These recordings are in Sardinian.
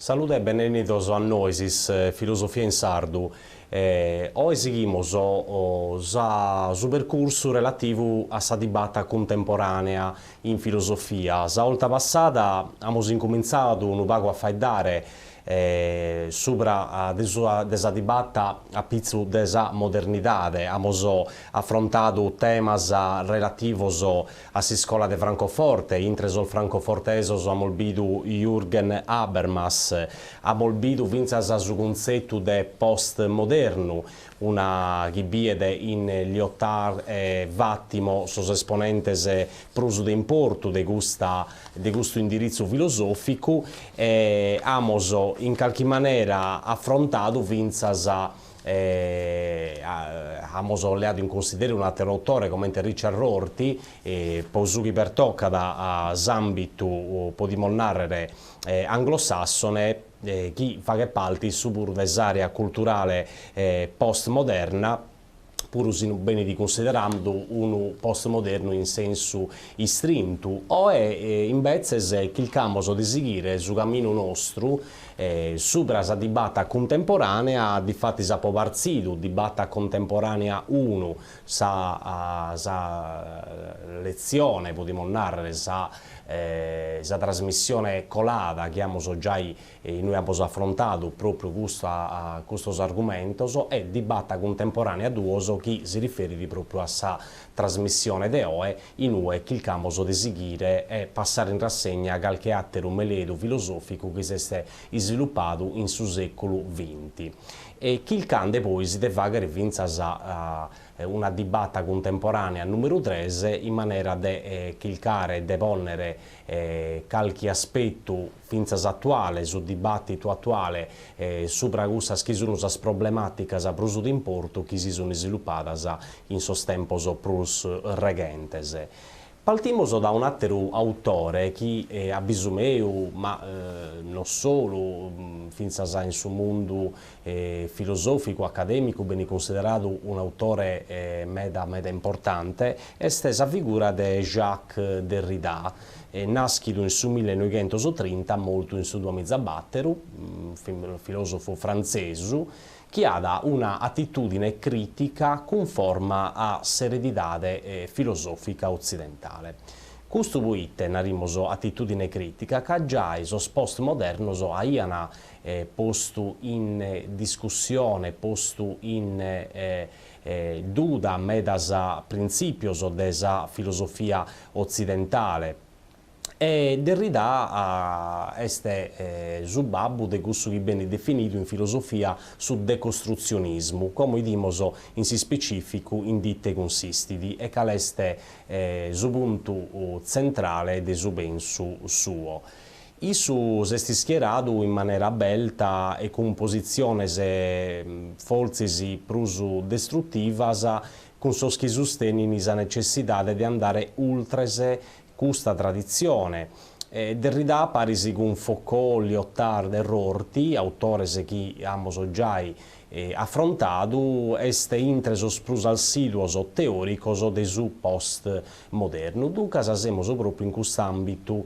Salude e benennidos a Noesis, Filosofia in Sardu. Oe sighimus su percursu relativu a sa dibata cuntemporànea in filosofia. Sa 'olta passada amus incumintzadu unu pagu a faeddare subra de sa dibata a pitzu de sa modernidade, amus afrontadu temas relativos a s'iscola de Francoforte, intre sos francofortesos amus bidu Jürgen Habermas, amus bidu fintzas su cuntzetu de postmodernu, una chi biet in Lyotard e Vattimo sos esponentes prus de importu de custa de custu indiritzu filosòficu e amus in calchi manera afrontadu fintzas amus leadu in cunsideru un'àteru autore comente Richard Rorty pro su chi pertocat a s'àmbitu podimus nàrrere anglosassone chi faghet parte issu puru de s'àrea culturale postmoderna puru si no benit cunsideradu unu postmodernu in sensu istrintu. Oe imbetzes chircamus de sighire su caminu nostru subra sa dibata cuntemporànea, difatis apo partzidu dibata contemporànea unu, sa sa letzione, podimus nàrrere, sa sa trasmissione colada chi amus giai in ue amus afrontadu pròpriu custa custos argumentos e dibata cuntemporànea duos chi si riferit pròpriu a sa trasmissione de oe in ue chircamus de sighire e passare in rassegna calchi àteru meledu filosòficu chi s'est isvilupadu in su sèculu vinti e chircande pois de fàghere fintzas una dibata cuntemporànea nùmeru tres in manera de chircare de pònnere calchi aspetu fintzas atuale, su dibàtitu atuale subra cussas chi sun sas problemàticas prus de importu chi si sun isvilupadas in sos tempos prus reghentes. Partimus da un'àteru autore chi, a bisu meu, ma non solu, fintzas in su mundu filosòficu, acadèmicu, benit cunsideradu un'autore meda meda importante, est sa figura de Jacques Derrida, Nàschidu in su millenoighentostrinta, mortu in su duamizabàteru, filòsofu frantzesu, chi at una atitùdine crìtica cunforma a s'eredidade filosòfica otzidentale. Custu proite narimus atitùdine crìtica ca giai sos postmodernos aiant postu in discussione, postu in duda medas printzìpios de sa filosofia otzidentale e Derrida est su babbu de cussu chi benit definidu in filosofia su decostrutzionismu, como 'idimus in s'ispecìficu in ite cunsistit e cale est su puntu tzentrale de su pensu suo. Issu s'est ischieradu in manera aberta e cun positziones fortzis prus destrutivas cun sos chi sustenin sa netzessidade de andare ultres custa traditzione. Derrida paris cun Foucault, Lyotard e Rorty, autores chi amus giai afrontadu, est intre sos prus assìduos teòricos de su post-modernu. Duncas semus pròpiu in cust'àmbitu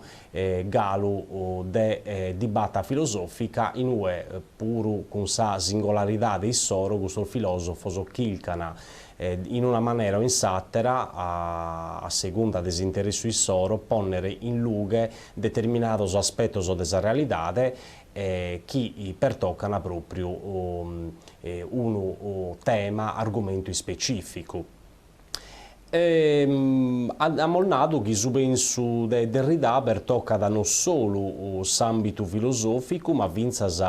galu de dibata filosòfica in ue, puru cun sa singolaridade issoro, custos filòsofos chircan, in una manera o in s'àtera, a segunda de s'interessu issoro, pònnere in lughe determinados aspetos de sa realidade chi pertocan pròpriu unu tema, argumentu ispecìficu. Amus nadu chi su pensu de Derrida pertocat non solu s'àmbitu filosòficu ma fintzas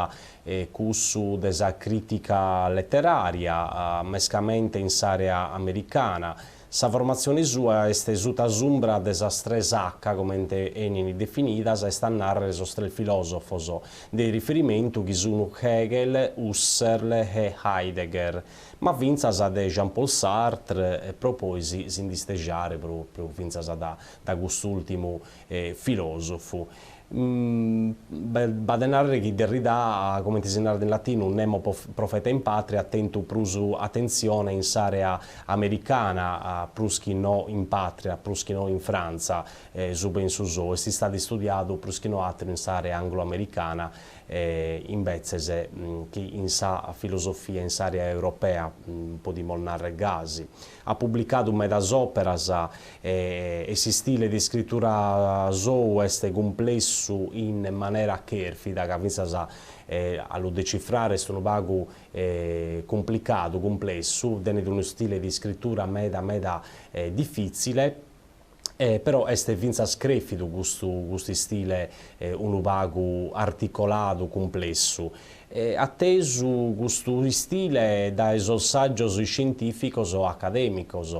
cussu de sa crìtica leterària, mescamente in s'àrea americana. Sa formatzione sua est suta s'umbra de sas tres H, comente 'enin definidas, est a nàrrere sos tres filòsofos de riferimentu chi sun Hegel, Husserl e Heidegger. Ma fintzas de Jean-Paul Sartre pro poi si nd'istejare pròpriu fintzas da cust'ùltimu filòsofu. B'at de nàrrere chi Derrida, comente si narat in latinu, nemo profeta in patria, at tentu prus atentzione in s'àrea americana prus chi no in pàtria, prus chi no in Frantza, su pensu sou est istadu istudiadu prus chi no àteru in s'àrea anglo-americana imbetzes chi in sa filosofia in s'àrea europea, podimus nàrrere gasi. At publicadu medas òperas e s'istile de iscritura sou est cumplessu in manera chèrfida, ca fintzas a lu decifrare est unu pagu cumplicadu, cumplessu, tenet unu istile de iscritura meda meda difitzile, però est fintzas crèfidu custu custu istile unu pagu articoladu, cumplessu. Atesu custu istile dae sos sàgios iscientìficos o acadèmicos,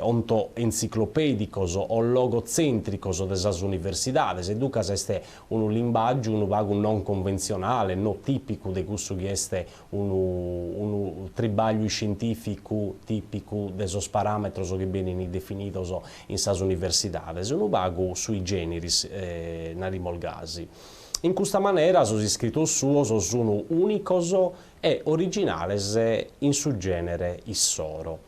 ontoentziclopèdicos o logotzèntricos de sas universidades, e duncas est unu limbàgiu unu pagu non conventzionale, no tìpicu de cussu chi est unu unu tribàgliu iscientìficu tìpicu de sos paràmetros chi benint definidos in sas universidades, unu pagu sui generis, narimos gasi. In custa manera sos iscritos suos sun ùnicos e originales in su gènere issoro.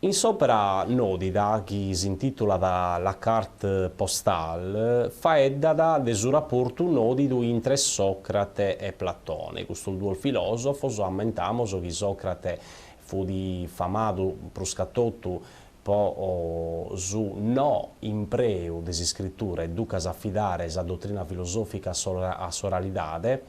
In s'òpera nòdida, chi s'intìtulat La carte postale, faeddat de su raportu nòdidu intre Sòcrate e Platone. Custos duos filòsofos, ammentamus chi Sòcrate fut famadu prus ca totu po su no impreu de s'iscritura e ducas afidare sa dotrina filosòfica a s'oralidade,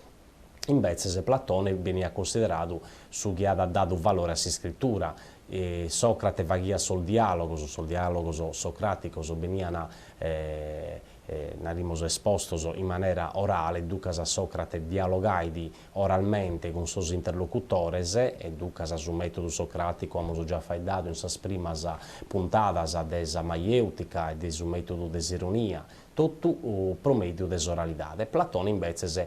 imbetzes Platone beniat cunsideradu su chi at dadu valore a s'iscritura, Sòcrate faghiat sos diàlogos, sos diàlogos socràticos beniant narimus espostos in manera orale, ducas Sòcrate dialogait oralmente cun sos interlocutores e ducas su mètodu socràticu amus già faeddadu in sas primas puntadas de sa maièutica e de su mètodu de s'ironia, totu pro mèdiu de s'oralidade. Platone imbetzes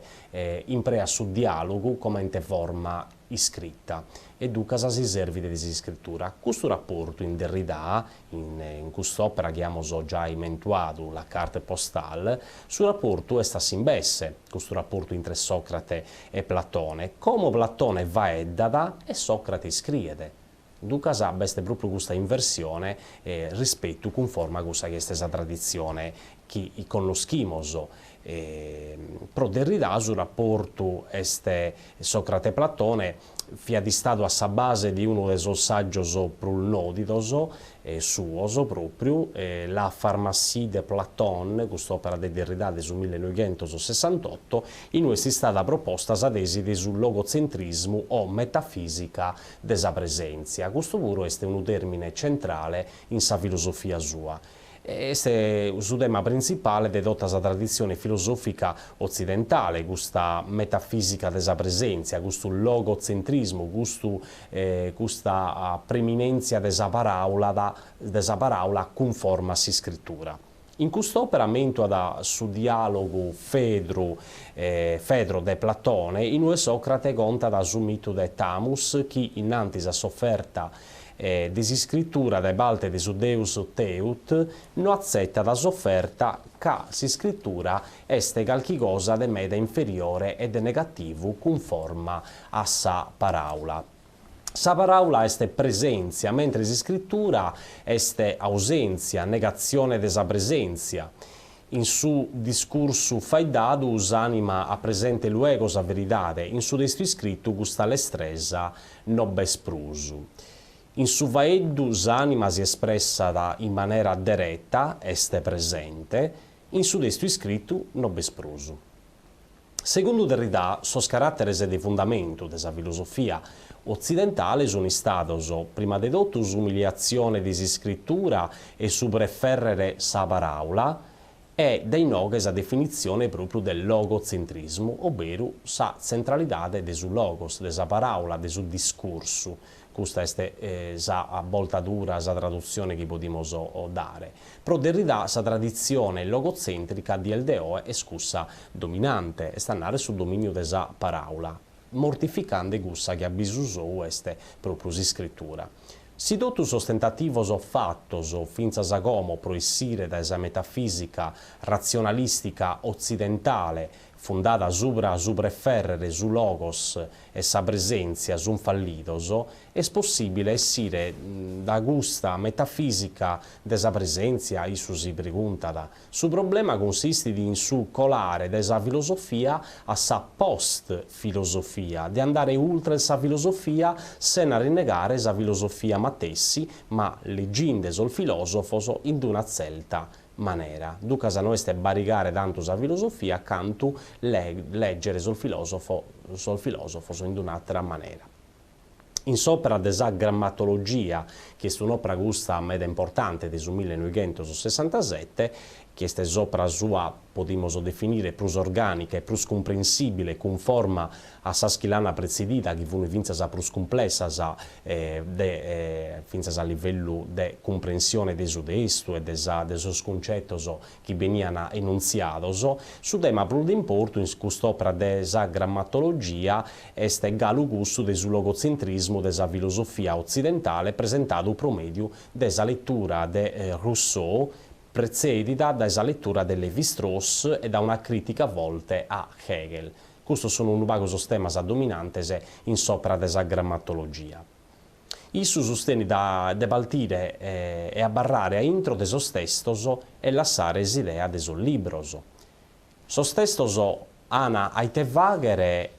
impreat su diàlogu comente forma iscrita e ducas si servit de s'iscritura. Custu raportu in Derrida, in cust'òpera chi amus giai mentuadu, La carte postale, su raportu est a s'imbesse, custu raportu intre Sòcrate e Platone, como Platone faeddat e Sòcrate iscriet. Ducas b'est pròpriu custa inversione rispetu cunforma a cussa chi est sa traditzione chi connoschimos. Pro Derrida su raportu est Sòcrate-Platone fiat istadu a sa base de unu de sos sàgios prus nòdidos suos, pròpriu, La pharmacie de Platon, cust'òpera de Derrida de su millenoighentossessantotto, in ue est istada proposta sa tesi de su logotzentrismu o metafìsica de sa presèntzia. Custu puru est unu tèrmine centrale in sa filosofia sua. Est su tema printzipale de tota sa traditzione filosòfica otzidentale, custa metafìsica de sa presèntzia, custu logotzentrismu, custu custa preminèntzia de sa paràula de sa paràula cunforma a s'iscritura. In cust'òpera mentuat su diàlogu Fedru Fedro de Platone, in ue Sòcrate contat su mitu de Thamus chi, innantis a s'oferta de s'iscritura dae parte de su deus Theuth, no atzetat s'oferta ca s'iscritura est calchi cosa de meda inferiore e de negativu cunforma a sa paràula. Sa paràula est presèntzia, mentres s'iscritura est ausèntzia, negatzione de sa presèntzia. In su discursu faeddadu s'ànima apresentet luego sa veridade, in su testu iscritu custa lestresa no b'est prus. In su faeddu s'ànima si espressat in manera dereta, est presente, in su testu iscritu no b'est prus. Segundu Derrida, sos caràteres de fundamentu de sa filosofia otzidentale sun istados, prima de totu, s'umiliatzione de s'iscritura e su prefèrrere sa paràula, e dae inoghe sa definitzione pròpriu de logotzentrismu, oberu sa tzentralidade de su logos, de sa paràula, de su discursu. Custa est sa boltadura, sa tradutzione chi podimus dare. Pro Derrida sa traditzione logotzèntrica a dies de oe est cussa dominante, est a nàrrere su domìniu de sa paràula, mortificande cussa chi a bisu sou est pròpriu s'iscritura. Si totu sos tentativos fatos fintzas a como pro essire dae sa metafìsica ratzionalìstica otzidentale fundada subra su prefèrrere su logos e sa presèntzia sunt fallidos, est possìbile essire da custa metafìsica de sa presèntzia, issu si preguntat. Su problema cunsistit in su colare dae sa filosofia a sa post-filosofia, de andare ultres sa filosofia sena rinnegare sa filosofia matessi, ma leginde sos filòsofos in una tzelta manera. Duncas no est barigare tantu sa filosofia cantu lègere sos filòsofos in un'àtera manera. In s'òpera de sa grammatologia, chi est un'òpera custa meda importante de su millenoighentossessantasete, chi est s'òpera sua podimus definire prus orgànica e prus cumprensìbile cunforma a sas chi l'ant pretzedida chi fun fintzas prus cumplessas de fintzas a livellu de cumprensione de su testu e de sa de sos cuncetos chi benian enuntziados, su tema prus de importu in cust'òpera de sa grammatologia est galu cussu de su logotzentrismu de sa filosofia otzidentale presentadu pro mèdiu de sa letura de Rousseau, pretzèdida dae sa letura de Lévi-Strauss e da una crìtica forte a Hegel. Custos sun unu pagu sos temas dominantes in s'òpera de sa grammatologia. Issu sustenit de partire e abarrare a intro de sos testos e lassare s'idea de sos libros. Sos testos an a ite fàghere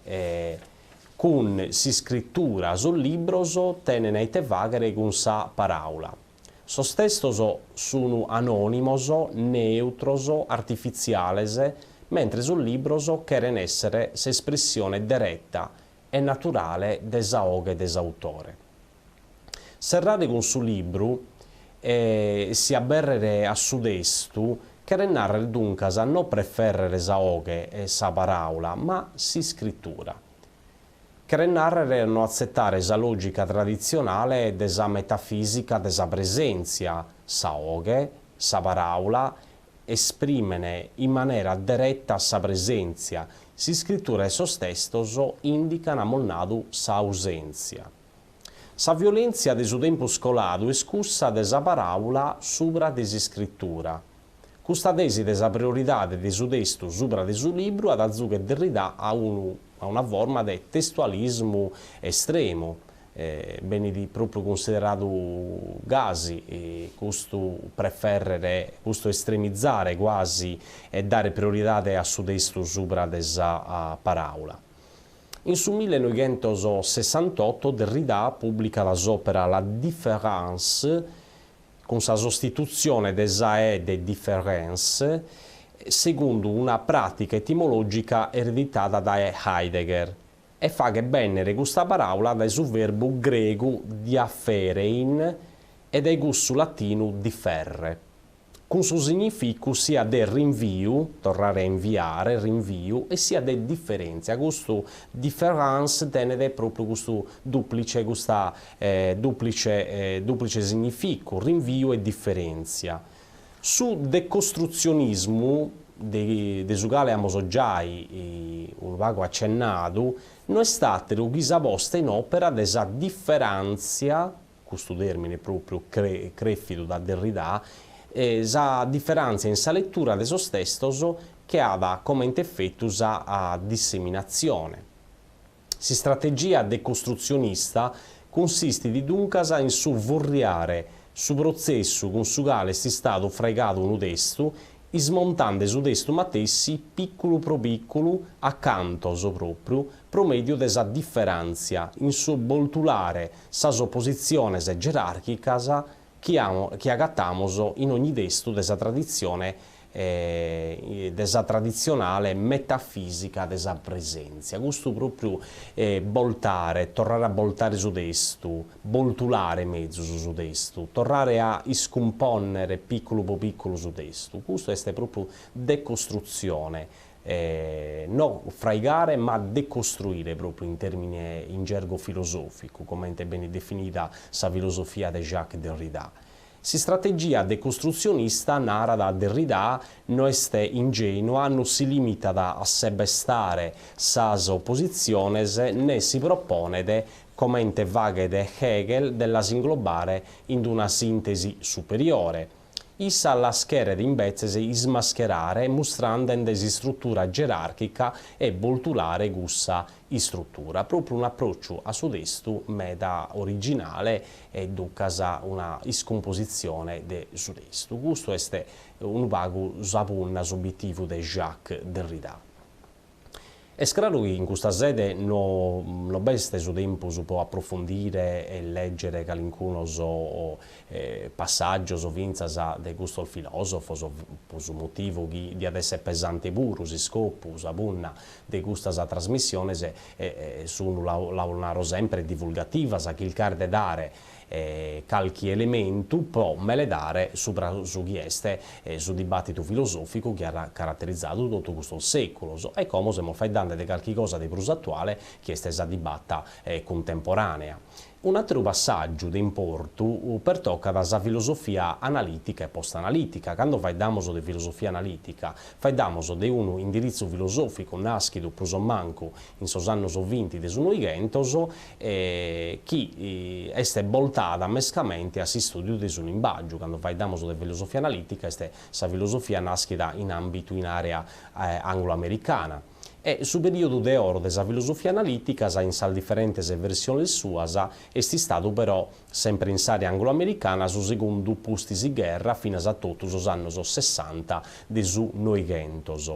cun s'iscritura, sos libros tenen a ite fàghere cun sa paràula. Sos testos sun anònimos, neutros, artifitziales, mentres sos libros cheren èssere s'espressione dereta e naturale de sa 'oghe de s'autore. Serrare cun su libru e si abèrrere a su testu cheret nàrrere duncas no prefèrrere sa 'oghe e sa paràula, ma s'iscritura. Cheret nàrrere no atzetare sa lògica traditzionale de sa metafìsica de sa presèntzia, sa 'oghe, sa paràula esprìmene in manera dereta sa presèntzia, s'iscritura e sos testos ìndican, amus nadu, s'ausèntzia. Sa violèntzia de su tempus coladu est cussa de sa paràula subra de s'iscritura. Custa tesi de sa prioridade de su testu subra de su libru at a zugher Derrida a unu a una forma de testualismu estremu, Benit pròpriu cunsideradu gasi custu prefèrrere, custu estremizare guasi e dare prioridade a su testu subra de sa paràula. In su millenoighentossessantotto Derrida pùblicat s'òpera La différance, cun sa sostitutzione de sa e de différence, segundu una pràtica etimològica ereditada dae Heidegger, e faghet bènnere custa paràula dae su verbu gregu diapherein e dae cussu latinu differre, cun su significu siat de rinviu, torrare a inviare, rinviu, e siat de diferèntzia. Custu différance tenet pròpriu custu dùplice custa dùplice dùplice significu, rinviu e diferèntzia. Su decostrutzionismu, de su cale amus giai unu pagu acennadu, no est àteru chi sa posta in òpera de sa diferàntzia, custu tèrmine pròpriu crèfidu da Derrida, sa diferàntzia in sa letura de sos testos chi at comente efetu sa disseminatzione. S'istrategia decostrutzionista cunsistit duncas in su furriare su protzessu cun su cale est istadu fraigadu unu testu, ismontande su testu matessi pìculu pro pìculu, a cantos pròpriu, pro mèdiu de sa diferàntzia in su boltulare sas opositziones geràrchicas chi chi agatamus in ogni testu de sa traditzione de sa traditzionale metafìsica de sa presèntzia. Custu pròpriu boltare, torrare a boltare su testu, boltulare mezus su testu, torrare a iscumpònnere pìculu pro pìculu su testu, custu est pròpriu decostrutzione, no fraigare ma decostruire pròpriu in tèrmine in gergo filosòficu, comente benit definida sa filosofia de Jacques Derrida. S'istrategia decostrutzionista, narat Derrida, no est ingènua, no si lìmitat a sebestare sas opositziones ne si proponet. comente faghet Hegel de las inglobare in una sìntesi superiore. Issa las cheret imbetzes ismascherare mustrande nde s'istrutura geràrchica e boltulare cussa istrutura. Pròpriu un'apròciu a su testu meda originale e duncas una iscumpositzione de su testu. Custu est unu pagu sa punna, s'obietivu de Jacques Derrida. Est craru chi in custa sede no no b'est su tempus pro aprofundire e lègere calincunos passàgios fintzas de custos filòsofos, pro su motivu chi diat èssere pesante puru s'iscopu, sa punna de custas trasmissiones sun, la naro sempre, divulgativas, chircare de dare calchi elementu pro meledare subra su chi est su dibàtitu filosòficu chi at caraterizadu totu custos sèculos, e como semus faeddende de calchi cosa de prus atuale chi est sa dibata cuntemporànea. Un'àteru passàgiu de importu pertocat sa filosofia analìtica e post-analìtica. Cando faeddamus de filosofia analìtica, faeddamus de unu indiritzu filosòficu nàschidu prus o mancu in sos annos binti de su Noighentos, chi est boltada mescamente a s'istùdiu de su limbàgiu. Cando faeddamus de filosofia analìtica est sa filosofia nàschida in àmbitu in àrea anglo-americana. E su perìodu de oro de sa filosofia analìtica in sas diferentes versiones suas est istadu però, sempre in s'àrea anglo-americana, su segundu pustis gherra finas a totu sos annos sessanta de su Noighentos.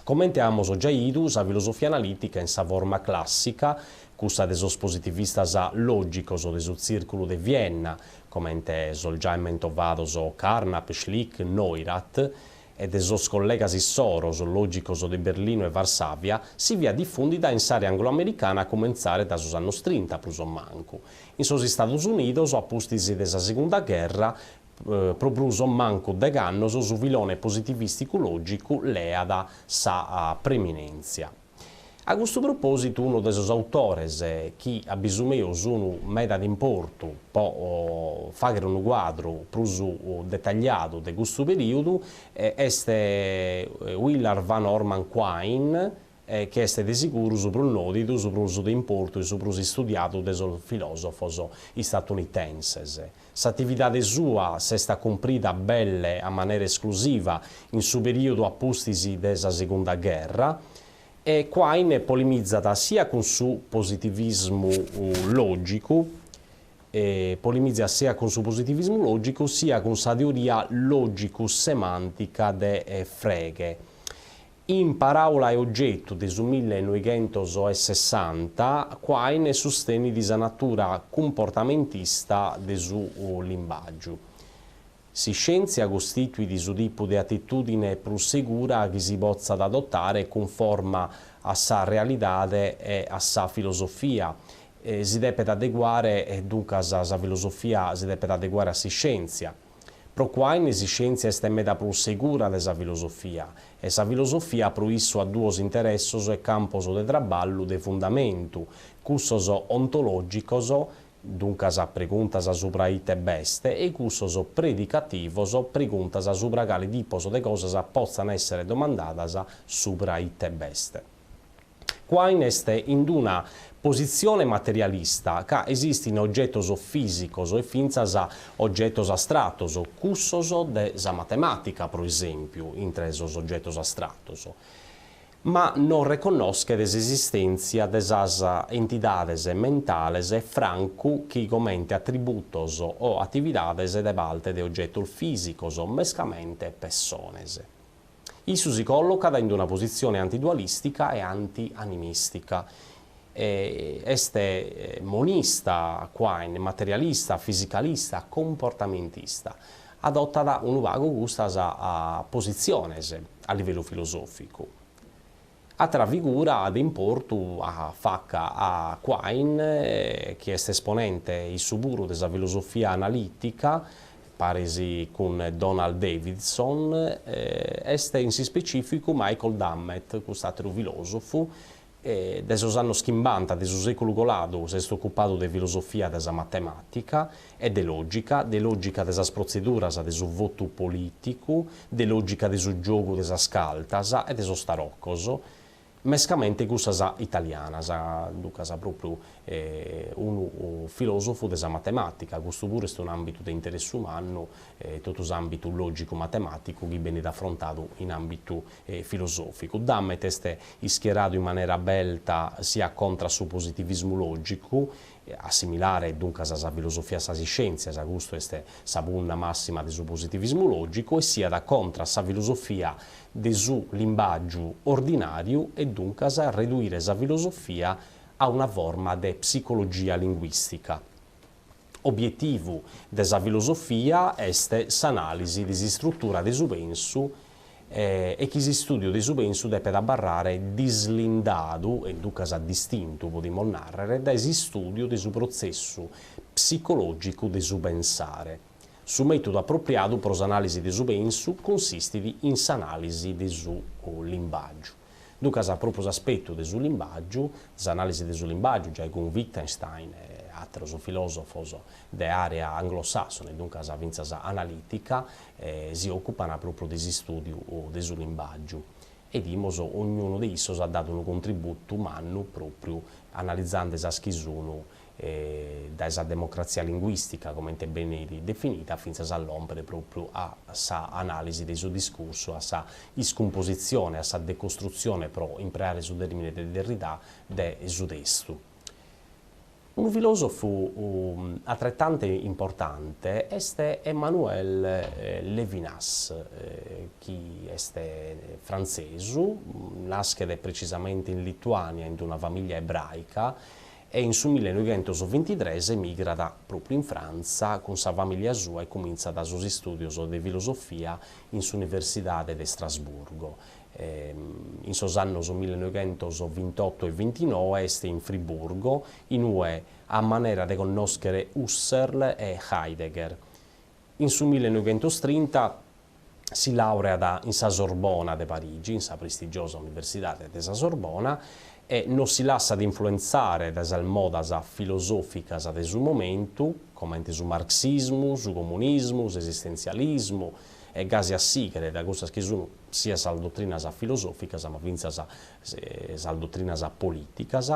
Comente amus giai 'idu, sa filosofia analìtica in sa forma clàssica, cussa de sos positivistas lògicos de su Tzìrculu de Vienna, comente sos giai mentovados Carnap, Schlick, Neurath, e de sos collegas issoro, sos lògicos de Berlinu e Varsàvia, si fiat difùndida in s'àrea angloamericana a cumentzare dae sos annos trinta, prus o mancu. In sos Istados Unidos, a pustis de sa Segunda Gherra, Pro prus o mancu degh'annos su filone positivìsticu lògicu leat sa preminèntzia. A custu propòsitu unu de sos autores chi a bisu meu sun meda de importu pro fàghere unu cuadru prus detagliadu de custu perìodu est Willard Van Orman Quine, chi est de siguru su prus nòdidu, su prus de importu e su prus istudiadu de sos filòsofos istatunitenses. S'atividade sua s'est acumprida belle a manera esclusiva in su perìodu a pustis de sa Segunda Gherra e Quine polemizat sia cun su positivismu lògicu, polemizat sia cun su positivismu lògicu sia cun sa teoria lògicu-semàntica de Frege. In Paràula e ogetu de su millenoighentosessanta, Quine sustenit sa natura cumportamentista de su limbàgiu. S'iscièntzia costituit su tipu de atitùdine prus segura chi si potzat adotare cunforma a sa realidade e a sa filosofia. Si depet adeguare, duncas sa filosofia si depet adeguare a s'iscièntzia. Pro Quine s'iscièntzia est meda prus segura de sa filosofia, e sa filosofia pro issu at duos interessos e campos de traballu de fundamentu, cussos ontològicos, duncas preguntas subra ite b'est, e cussos predicativos, preguntas subra cale tipos de cosas potzan èssere domandadas subra ite b'est. Quine est in una positzione materialista, ca esistin ogetos fìsicos e fintzas ogetos astratos, cussos de sa matemàtica, pro esèmpiu, intre sos ogetos astratos, ma no reconnoschet s'esistèntzia de sas entidades mentales francu chi comente atributos o atividades de parte de ogetos fìsicos, mescamente pessones. Issu si collocat in una positzione antidualìstica e anti-animìstica. Est monista, Quine, materialista, fisicalista, comportamentista. Adotat unu pagu custas positziones a livellu filosòficu. Àtera figura de importu a faca a Quine, chi est esponente issu puru de sa filosofia analìtica, paris cun Donald Davidson, est in s'ispecìficu Michael Dummett, cust'àteru filòsofu, de sos annos chimbanta de su sèculu coladu s'est ocupadu de filosofia de sa matemàtica e de lògica, de lògica de sas protzeduras de su votu polìticu, de lògica de su giogu de sas cartas e de sos tarocos. Mescamente cussas italianas, duncas pròpriu unu filòsofu de sa matemàtica, custu puru est un'àmbitu de interessu mannu, totu s'àmbitu lògicu-matemàticu chi benit afrontadu in àmbitu filosòficu. Dummett est ischieradu in manera aberta siat contra su positivismu lògicu, assimilare duncas sa filosofia a sas iscièntzias, custu est sa punna màssima de su positivismu lògicu, e siat contra sa filosofia de su limbàgiu ordinàriu e duncas reduire sa filosofia a una forma de psicologia linguìstica. Obietivu de sa filosofia est s'anàlisi de s'istrutura de su pensu e chi s'istùdiu de su pensu depet abarrare dislindadu, e duncas distintu, podimus nàrrere, dae s'istùdiu de su protzessu psicològicu de su pensare. Su mètodu apropriadu pro s'anàlisi de su pensu cunsistit in s'anàlisi de su limbàgiu. Duncas, pròpriu s'aspetu de su limbàgiu, s'anàlisi de su limbàgiu, giai cun Wittgenstein e àteros filòsofos de àrea anglosassone, duncas fintzas analìtica, si òcupant pròpriu de s'istùdiu de su limbàgiu. E 'idimos, ognunu de issos at dadu unu contributu mannu pròpriu analizande sas chi sun dae sa democratzia linguìstica, comente benit definida, fintzas a lòmpere pròpriu a sa anàlisi de su discursu, a sa iscumpositzione, a sa decostrutzione, pro impreare su tèrmine de Derrida, de su testu. Unu filòsofu atretante importante est Emmanuel Levinas, chi est frantzesu, naschet precisamente in Lituània in una famìlia ebràica e in su millenoighentos bintitres emigrat pròpriu in Frantza cun sa famìlia sua e cumintzat sos istùdios de filosofia in s'Universidade de Strasburgo. In sos annos millenoighentos bintoto e bintinoe est in Friburgo, in ue at manera de connòschere Husserl e Heidegger. In su millenoighentostrinta si làureat in sa Sorbona de Parigi, in sa prestigiosa Universidade de sa Sorbona, e no si lassat influentzare dae sas modas filosòficas de su momentu, comente su marxismu, su comunismu, s'esistentzialismu, e gasi a sìghere, dae cussas chi sunt siat sas dotrinas filosòficas ma fintzas sas dotrinas polìticas,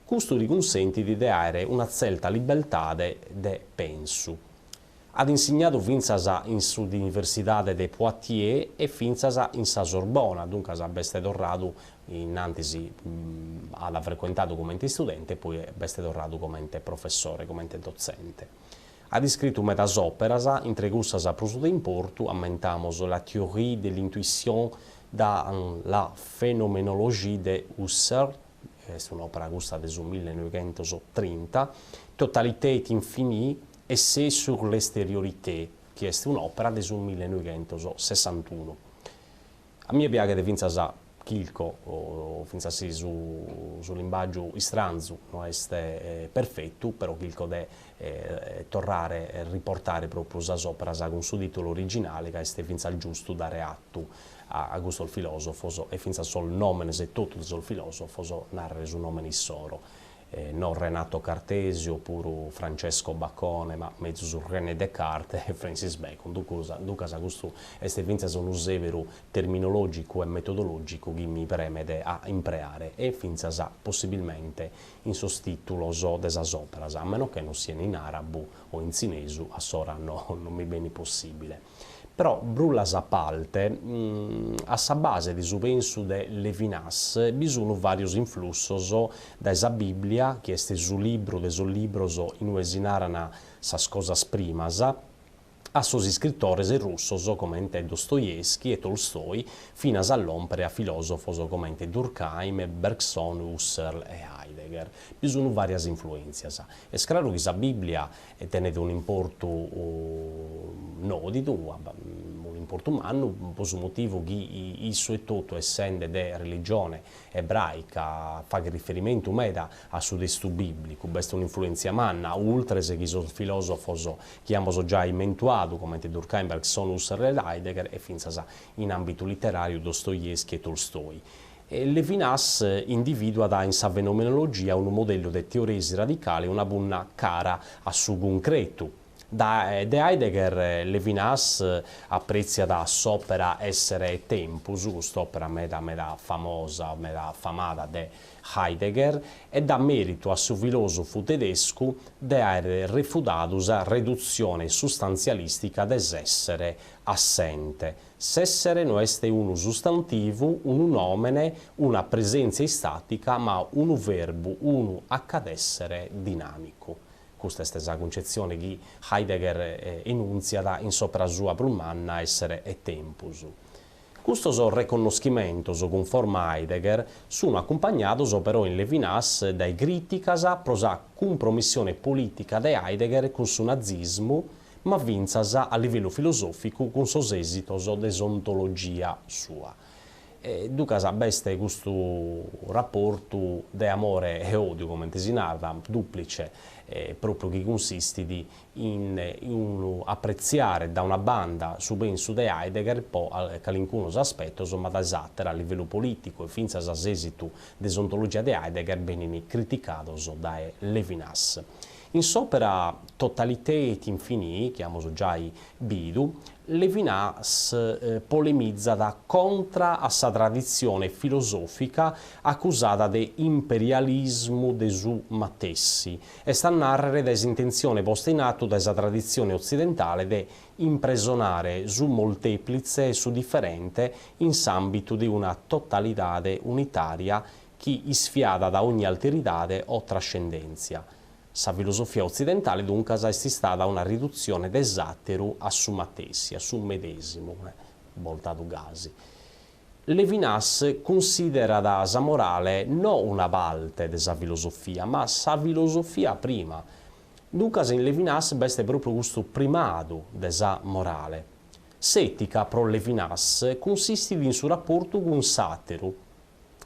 custu li cunsentit de àere una tzerta libertade de pensu. At insignadu fintzas in s'Universidade de Poitiers e fintzas in sa Sorbona, duncas b'est torradu in antis at frecuentadu comente istudente e poi b'est torradu comente professore, comente dotzente. At iscritu medas òperas, intre cussas prus de importu ammentamos La théorie de l'intuition dans la phénoménologie de Husserl, est un'òpera custa de su millenoighentostrinta, Totalité et infini, Essai sur l'extériorité, chi est un'òpera de su millenoighentossessantunu. A mie piaghet fintzas chilco, fintzas si su su limbàgiu istranzu no est perfetu, però chilco de torrare e riportare pròpriu sas òperas cun su tìtulu originale ca est fintzas giustu dare atu a custos filòsofos e fintzas sos nòmenes etotu de sos filòsofos nàrrere su nòmene issoro. No Renato Cartesio opuru Francesco Bacone, ma mezus René Descartes e Francis Bacon. Duncas custu est fintzas unu sèberu terminològicu e metodològicu chi mi premet a impreare e fintzas possibilmente in sos tìtulos de sas òperas, a meno che non sian in àrabu o in tzinesu, assora no non mi benit possìbile. Però, brullas a palte, a sa base de su pensu de Levinas bi sun vàrios influssos dae sa Bìblia, chi est su libru de sos libros in ue si naran sas cosas primas, a sos iscritores russos comente Dostoevskij e Tolstoj, finas a lòmpere a filòsofos comente Durkheim, Bergson, Husserl e Heidegger. Bi sun vàrias influèntzias. Est craru chi sa Bìblia tenet un'importu nòdidu, un'importu mannu, pro su motivu chi issu etotu, essende de religione ebràica, faghet riferimentu meda a su testu bìblicu, b'est un'influèntzia manna, ultres chi sos filòsofos chi amus giai mentuadu, comente Durkheim, Bergson, Husserl e Heidegger, e fintzas in àmbitu literàriu Dostoevskij e Tolstoj. Levinas indivìduat in sa fenomenologia unu modellu de teoresi radicale una punna cara a su cuncretu. Dae de Heidegger Levinas aprètziat s'òpera Èssere e Tempus, cust'òpera meda meda famosa, meda famada de Heidegger, e dat mèritu a su filòsofu tedescu de àere refudadu sa redutzione sustantzialìstica de s'èssere a s'ente. S'èssere no est unu sustantivu, unu nòmene, una presèntzia istàtica, ma unu verbu, unu acadèssere dinàmicu. Custa est sa cuncetzione chi Heidegger enùntziat in s'òpera sua prus manna Èssere e Tempus. Custos reconnoschimentos, cunforma a Heidegger, sunt acumpagnados però in Levinas dae crìticas pro sa cumpromissione polìtica de Heidegger cun su nazismu, ma fintzas a livellu filosòficu cun sos èsitos de s'ontologia sua. E duncas b'est custu raportu de amore e òdiu, comente si narat, duplice, pròpriu chi cunsistit in unu apretziare da una banda su pensu de Heidegger po calincunos aspetos, ma dae s'àtera, a livellu polìticu e fintzas s'èsitu de s'ontologia de Heidegger benint criticados dae Levinas. In s'òpera Totalität infinie, chi amus giai bidu, Levinas polemizat contra a sa traditzione filosòfica acusada de imperialismu de su matessi, est a nàrrere dae s'intentzione posta in atu dae sa traditzione otzidentale de impresonare su moltèplitze e su diferente in s'àmbitu de una totalidade unitària chi isfiadat ogni alteridade o trascendèntzia. Sa filosofia otzidentale duncas est istada una ridutzione de s'àteru a su matessi, a su medèsimu, boltadu gasi. Levinas cunsìderat sa morale no una parte de sa filosofia, ma sa filosofia prima. Duncas in Levinas b'est pròpriu custu primadu de sa morale. S'ètica pro Levinas cunsistit in su raportu cun s'àteru,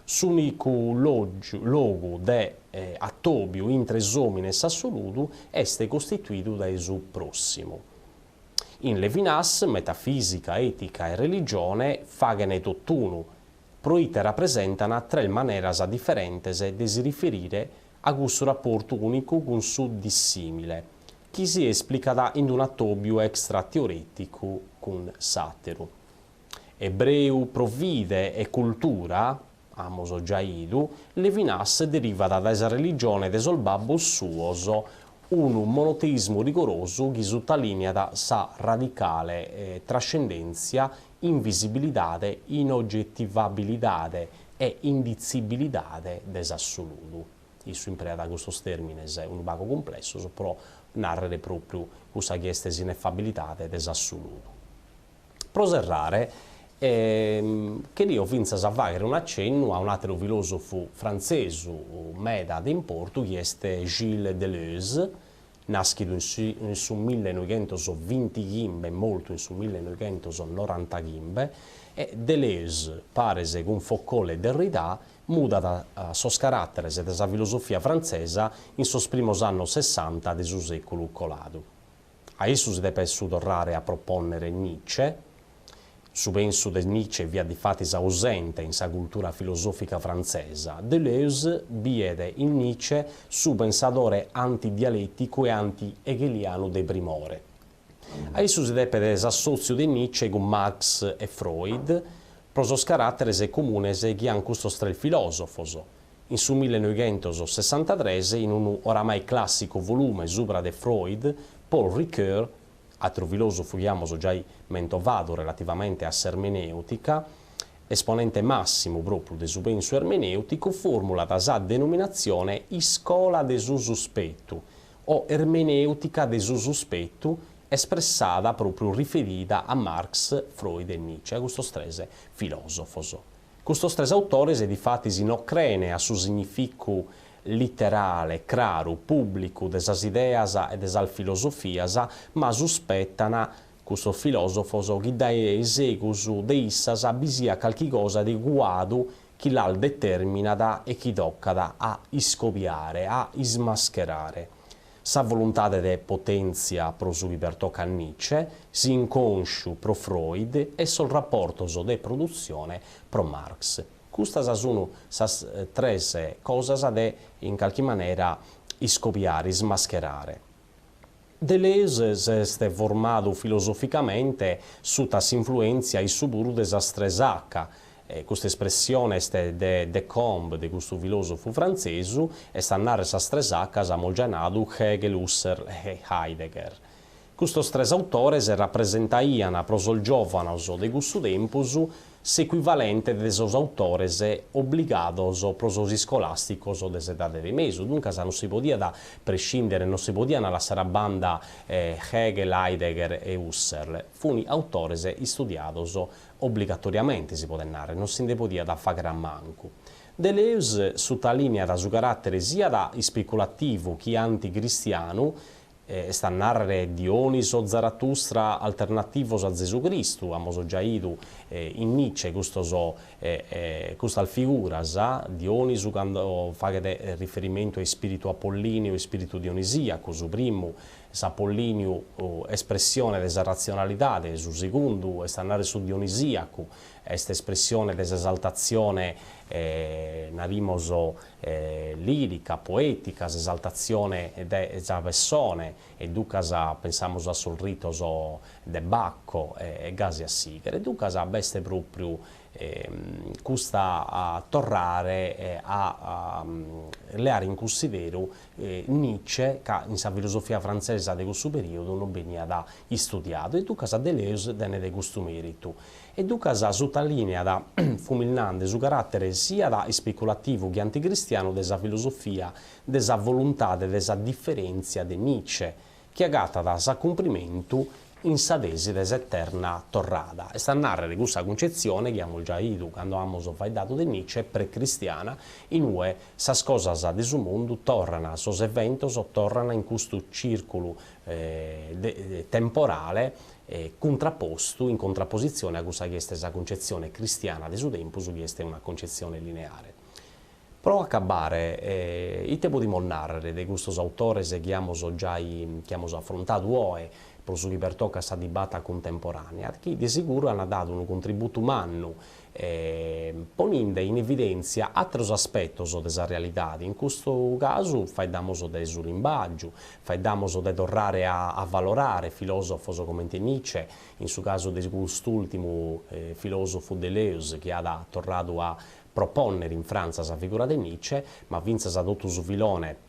S'ùnicu logu de atòbiu intre s'òmine e s'assoludu est costituidu dae su pròssimu. In Levinas, metafìsica, ètica e religione faghent tot'unu, proite rapresentant tres maneras diferentes de si riferire a cussu raportu ùnicu cun su dissìmile, chi si esplicat in un'atòbiu extra-teorèticu cun s'àteru. Ebreu pro fide e cultura, amus giai 'idu, Levinas derivat dae sa religione de sos babbos suos, unu monoteismu rigorosu chi sutalìniat sa radicale trascendèntzia, invisibilidade, inogetivabilidade e inditzibilidade de s'assoludu. Issu impreat custos tèrmines unu pagu cumplessos pro nàrrere pròpriu cussa chi est s'inefabilidade de s'assoludu. Pro serrare, cherio fintzas fàghere un'acennu a un'àteru filòsofu frantzesu meda de importu chi est Gilles Deleuze, nàschidu in su millenoighentosbintighimbe e mortu in su millenoighentosnorantaghimbe, e Deleuze, pares cun Foucault e Derrida, mudat sos caràteres de sa filosofia frantzesa in sos primos annos sessanta de su sèculu coladu. A issu si depet su torrare a propònnere Nietzsche. Su pensu de Nietzsche fiat difatis ausente in sa cultura filosòfica frantzesa. Deleuze biet in Nietzsche su pensadore antidialèticu e anti-hegelianu de primore. A issu si depet s'assòtziu de Nietzsche cun Marx e Freud pro sos caràteres comunes chi ant custos tres filòsofos. In su millenoighentosessantatres, in unu oramai clàssicu volume subra de Freud, Paul Ricoeur, àteru filòsofu chi amus giai mentovadu relativamente a s'ermenèutica, esponente màssimu pròpriu de su pensu ermenèuticu, fòrmulat sa denominatzione iscola de su suspetu o ermenèutica de su suspetu espressada pròpriu riferida a Marx, Freud e Nietzsche, a custos tres filòsofos. Custos tres autores difatis no creen a su significu literale, craru, pùblicu de sas ideas e de sas filosofias, ma suspetan, custos filòsofos, chi dae segus de issas bi siat calchi cosa de cuadu chi las detèrminat e chi tocat a iscobiare, a ismascherare. Sa voluntade de potèntzia pro su chi pertocat Nietzsche, s'incònsciu pro Freud e sos raportos de produtzione pro Marx. Custas sun sas tres cosas de, in calchi manera, iscobiare, ismascherare. Deleuze s'est formadu filosoficamente suta s'influèntzia issu puru de sas tres H, custa espressione est de Decombe, de custu filòsofu frantzesu, est a nàrrere sas tres Hs amus giai nadu Hegel, Husserl e Heidegger. Custos tres autores rapresentaiant pro sos giòvanos de cussu tempus s'ecuivalente de sos autores obligados pro sos iscolàsticos de s'Edade de Mesu, duncas non si podiat prescìndere, non si podiant lassare a banda Hegel, Heidegger e Husserl, funi autores istudiados obligatoriamente, si podet nàrrere, non si nde podiat fàghere a mancu. Deleuze sutalìniat su caràtere siat ispeculativu chi anticristianu est a nàrrere Dioniso, Zarathustra alternativos a Zesu Cristu, amus giai 'idu in Nietzsche custos custas figuras, Dionisu cando faghet riferimentu a ispiritu apollineu e ispiritu dionisiacu, su primu s'apollineu espressione de sa ratzionalidade, su segundu, est a nàrrere su dionisiacu, est espressione de s'esaltatzione, narimos, lìrica, poètica, s'esaltatzione de sa pessone, e duncas pensamus a sos ritos de Bacco e gasi a sìghere. Duncas b'est pròpriu custa torrare a leare in cunsideru Nietzsche, ca in sa filosofia frantzesa de cussu perìodu non beniat istudiadu, e duncas Deleuze tenet custu mèritu. E duncas sutalìneat, fumis nande, su caràtere siat ispeculativu chi anticristianu de sa filosofia de sa voluntade de sa diferèntzia de Nietzsche, chi agatat s'acumprimentu in sa tesi de s'eterna torrada, est a nàrrere cussa cuncetzione chi amus giai 'idu cando amus faeddadu de Nietzsche, precristiana, in ue sas cosas de su mundu torran, sos eventos torran in custu cìrculu temporale cuntrapostu, in contrapositzione a cussa chi est sa cuncetzione cristiana de su tempus chi est una cuncetzione lineare. Pro acabare, ite podimus nàrrere de custos autores chi amus giai chi amus afrontadu oe pro su chi pertocat sa dibata cuntemporànea, chi de seguru ant dadu unu contributu mannu poninde in evidèntzia àteros aspetos de sa realidade, in custu casu faeddamus de su limbàgiu, faeddamus de torrare a avalorare filòsofos comente Nietzsche, in su casu de cust'ùltimu filòsofu Deleuze chi at torradu a propònnere in Frantza sa figura de Nietzsche, ma fintzas totu su filone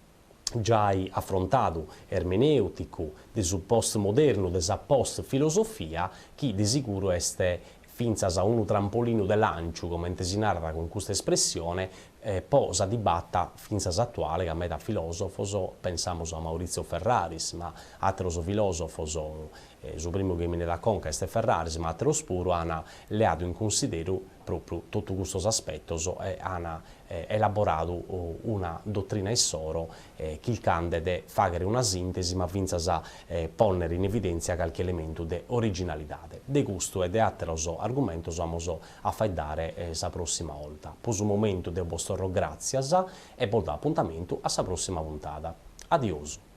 giai afrontadu ermenèuticu de su post-modernu, de sa post-filosofia, chi de siguru est fintzas unu trampolinu de lànciu, comente si narat cun custa espressione, po sa dibata fintzas atuale ca meda filòsofos, pensamus a Maurizio Ferraris, ma àteros filòsofos, su primu chi mi 'enit a conca est Ferraris, ma àteros puru an leadu in cunsideru pròpriu totu custos aspetos e an elaboradu una dotrina issoro chircande de fàghere una sìntesi ma fintzas pònnere in evidèntzia calchi elementu de originalidade. De custu e de àteros argumentos amus a faeddare sa pròssima 'olta. Pro su momentu deo bos torro gràtzias e bos dao apuntamentu a sa pròssima puntada. Adiosu.